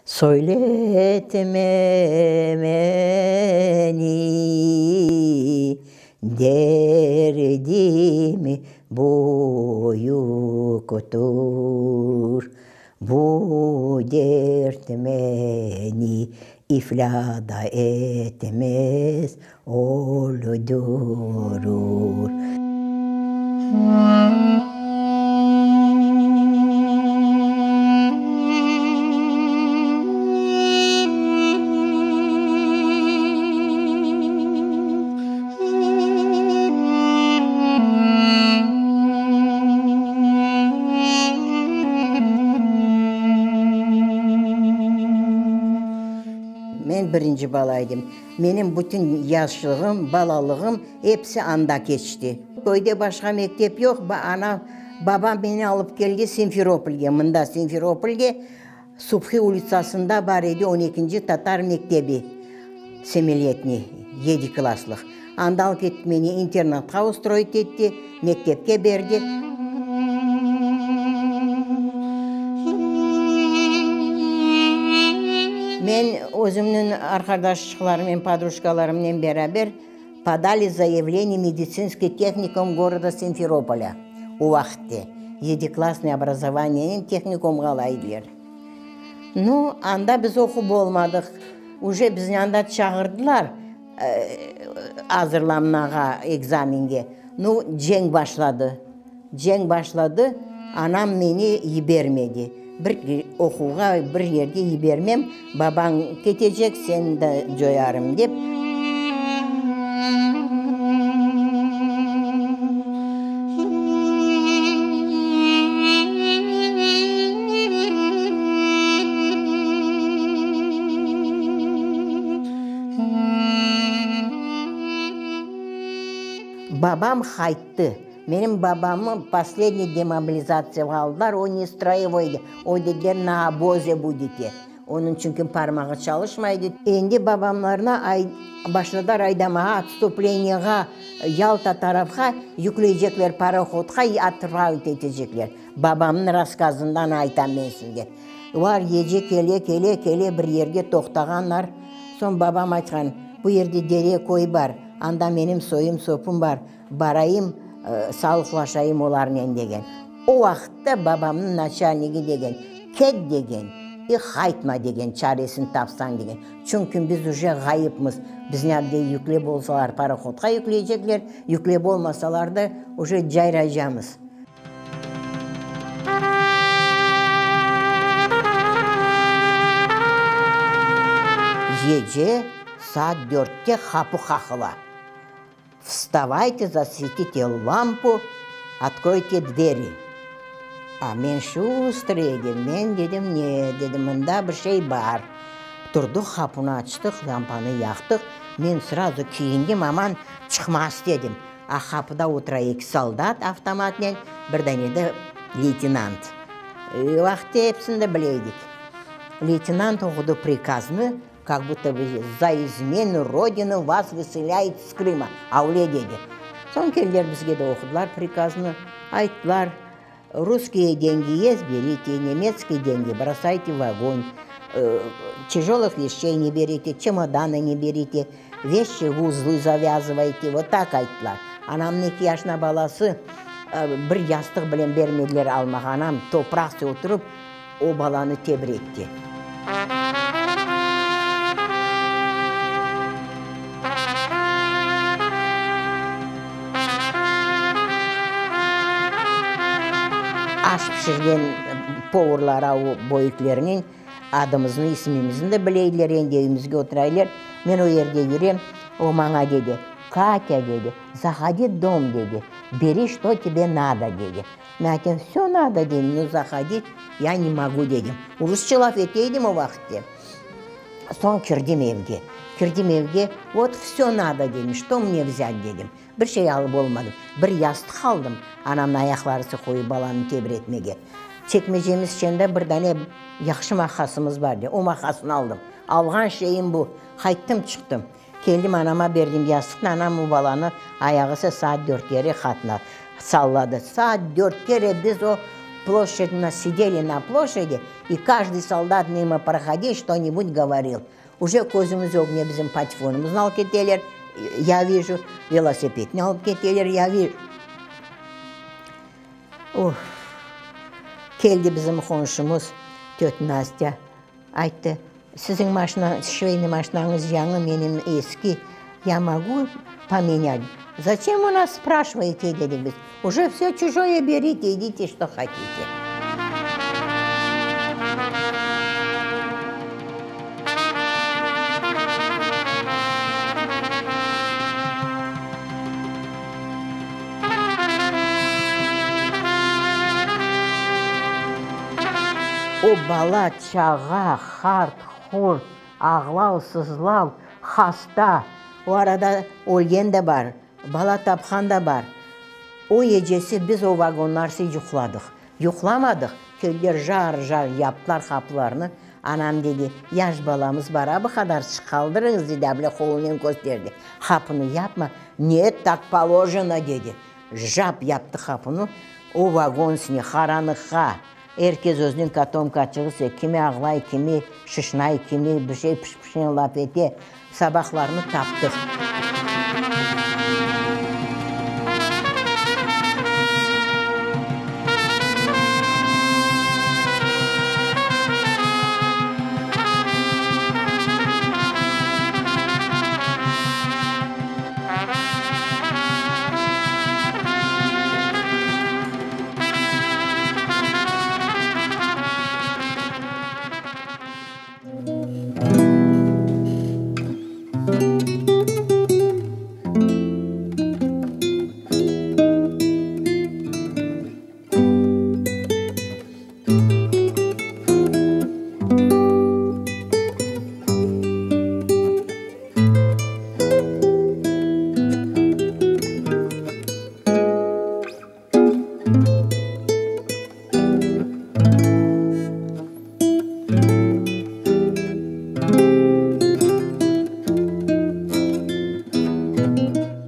Söyletme meni, derdim büyüktir, Bu dert meni iflâ da etmez, öldürür. Men birinci bala edim. Menim bütün yaşlığım, balalığım episi anda keçti. Köyde başqa mektep yoq, ana, babam meni alıp keldi Simferopolge, mında Simferopolge, Subhi ulitsasında bar edi on ekinci tatar mektebi, semiletniy, yedi klasslıq. Anda alıp ketip meni internatqa ustroit etti, mektepke berdi. Men özümniñ arqadaşçıqlarımnen, podrujkalarımnen beraber podali zayavleniye meditsinskiy tehnikum goroda Simferopolâ, o vaqıtte yediklassnıy obrazovaniyenen tehnikumğa ala ediler. Nu, anda biz oqup olmadıq, uje bizni anda çağırdılar azırlanmağa ekzamenge, nu, cenk başladı. Cenk başladı, anam meni yibermedi. Bir oquvğa bir yerge yibermem, babañ ketecek, seni de coyarım, dep. Babam qayttı. Menim babamı posledniy demobilizatsiyağa aldılar, o ne stroyevoy edi, o dediler na oboze budete, onıñ çünki parmağı çalışmay edi. Endi babamlarnı başladılar aydamağa, otstupleniyağa, Yalta tarafqa yükleycekler parohodqa otpravit etecekler. Babamnıñ rasskazından aytam men sizge. Olar gece kele, kele, kele bir yerge toqtağanlar. Soñ babam aytqan, bu yerde dere, köy bar, anda menim soyum-sopum bar, Barayım, sağlıqlaşayım olarnen degen. O vaqıtta babamnıñ naçalnigi degen, Ket degen, i qaytma degen, çaresini tapsañ degen. Çünki biz uje ğayıpmız, bizni abde yüklep olsalar parohodqa yükleycekler, yüklep olmasalar da uje cayraycamız. Gece saat dörtte qapu qaqıla. Vstavayte, zasvetite lampu, otkroyte dveri. A men şustrıy edim, men dedim, ne, dedim, mında bir şey bar. Turdıq, qapunı açtıq, lampanı yaqtıq, men srazu kiyindim, aman çıqmaq istedim. A qapıda otura eki soldat avtomatnen, bir dane de leytenant. O vaqıtte episini de bile edik. Leytenant oqudı prikaznı, Kak budto bı za izmenu Rodinu vas vısılâyut s Krıma, avle dedi. Soñ keldiler bizge de oqudılar prikaznı, ayttılar, Russkiye dengi est, berite, nemetskiye dengi brosayte v ogonь, tâjolых veşçey ne berite, çemodanı ne berite, veşçi v uzlı zavâzıvayte, vot tak ayttılar. Anamnıñ eki yaşına balası bir yastıq bilen bermediler almağa, anam topraqta oturıp, O balanı tebretti. Aş pişirgen povurlar o böyüklerniñ adımıznı, ismimizni de bile ediler, endi evimizge oturaylar. Men o yerde yürem, o maña dedi, Katâ, dedi, zahodi dom, dedi, beri çto tebe nado, dedi. Men aytım, vsö nado deyim, no zahodit ya ne mogu dedim. Rusça laf ete edim o vaqıtte. Soñ kirdim evge. Kirdim evge, vot vsö nado dedim, çto mne vzât dedim. Bir şey alıp olmadım. Bir yastıq aldım, anamnıñ ayaqlarısı qoyıp balanı tebretmege. Çekmecemiz içinde bir dane yahşı maqasımız bar edi, o maqasnı aldım. Alğan şeyim bu. Qayttım, çıqtım. Keldim, anama berdim yastıqnı, anam o balanı ayağısı saat dörtlere qatına salladı. Saat dörtkere biz o. Ploşçadna sideli na ploşçadi, i každıy soldat mimo prohodi şto-nibud govoril. Uje közümiz ögüne bizim patefonımıznı alıp keteler, ya viju, velosipedni alıp keteler, ya viju. Of! Keldi bizim qonşumız, töt Nastâ, ayttı, Siziñ maşina, şveyniy maşinañız yañı, menim eski, ya mogu pomenyat? Zaçem u nas spraşivayete, dedik biz, uje vse çujoye berite, idite, çto hotite. O bala, çağa, hart, hurt, ağlav, sızlav, hasta, o arada ölgen de bar, bala tapqan da bar. O gecesi biz o vagonlarsı yuqladıq. Yuqlamadıq, köller jar-jar yaptılar qapılarnı. Anam dedi, Yaş balamız bar, a bu qadarçıq qaldırıñız, dedi, able qolunen kösterdi. Qapını yapma, net, tak polojeno, dedi. Jap yaptı qapını, o vagon içine, qaranlıqqa, er kes özüniñ katomkaçığı, kimi ağlay, kimi şişnay, kimi bir şey pış-pışnen laf ete. Sabahlarnı taptıq.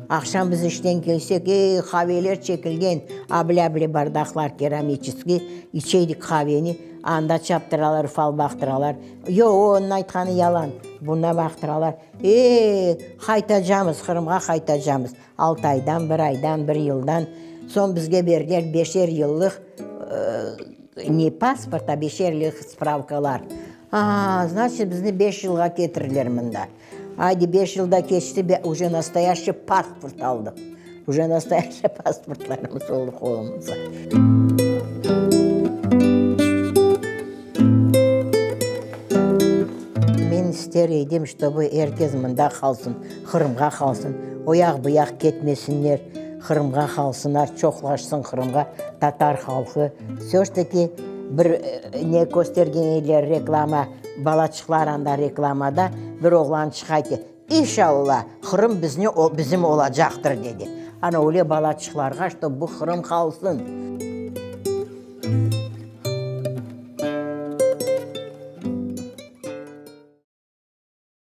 Aqşam biz işten kelsek, ey, qaveler çekilgen, abile-abile bardaqlar keramiçeskiy, içeydik qaveni, anda çaptıralar, fal baqtıralar. Yoq, onıñ aytqanı yalan, bunda baqtıralar. Ey, qaytacamız, Qırımğa qaytacamız. Altı aydan, bir aydan, bir yıldan soñ bizge berdiler beşer yıllıq ne pasport, a beşer yıllıq spravkalar. A, znaçit, bizni beş yılğa ketirirler mında. Aydi, beş yıl da keçti, uje nastoyaşçiy pasport aldıq. Uje nastoyaşçiy pasportlarımız oldı qolumızda. Men ister edim, ştobu er kes mında qalsın, Qırımğa qalsın, o yaq bu yaq ketmesinler, Qırımğa qalsınlar, çoqlaşsın Qırımğa tatar halqı. Vse ж таки bir ne köstergen ediler reklama, balaçıqlar anda reklamada, bir oğlançıq ayttı, İnşalla, Qırım bizni bizim olacaqtır, dedi. Ana öyle balaçıqlarğa, ştob bu Qırım qalsın.